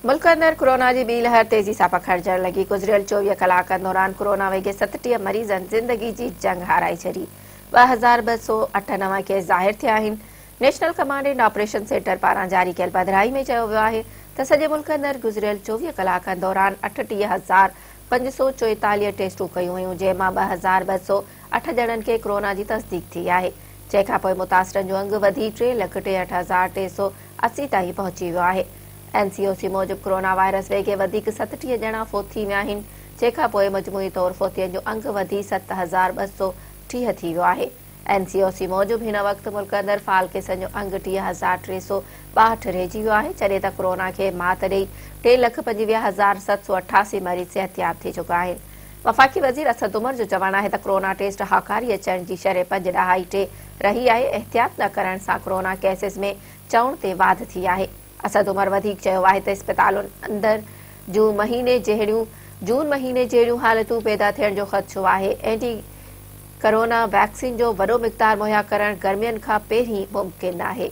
ملڪ اندر ڪرونا جي ٻي لهر تيزي سان پکڙجڻ لڳي، گذريل 24 ڪلاڪن دوران ڪرونا وگهي 37 مريضن زندگي جي جنگ هارائي ڇڏي، 2208 نوان ڪيس ظاهر ٿيا آهن. National command and operation centre پاران جاري ڪيل پڌرائي ۾ چيو ويو آهي ته سڄي ملڪ اندر گذريل 24 ڪلاڪن دوران 38544 ٽيسٽون ڪيون ويون، جنهن مان 2208 ڄڻن کي ڪرونا جي تصديق ٿي آهي، جنهن کانپوء متاثرن جو انگ وڌي 363380 تائين پهچي ويو آهي. اين سي او سي موجب ڪرونا وائرس ويڳي وڌيڪ 37 ڄڻا فوت ٿي ويا آهن، جنهن کانپوء مجموعي طور فوتين جو انگ وڌي 7230 ٿي ويو آهي. اين سي او سي موجب هن وقت ملڪ اندر فعال ڪيسن جو انگ 30362 رهجي ويو آهي، جڏهن ته ڪرونا کي مات ڏئي 325788 مريض صحتياب ٿي چڪا آهن. وفاقي وزير اسد عمر جو چوڻ آهي ته ڪرونا ٽيسٽ هاڪاري اچڻ جي شرح پنج ڏهائي ٽي رهي آهي، احتياط نه ڪرڻ سان ڪرونا ڪيسز ۾ چئوڻ تي واڌ ٿي آهي. اسد عمر وڌيڪ چيو آهي ته اسپتالن اندر جون مهيني جهڙيون جون مهيني جهڙيون حالتون پيدا ٿيڻ جو خدشو آهي، اينٽي ڪرونا ويڪسين جو وڏو مقدار مهيا ڪرڻ گرمين کان پهرين ممڪن ناهي.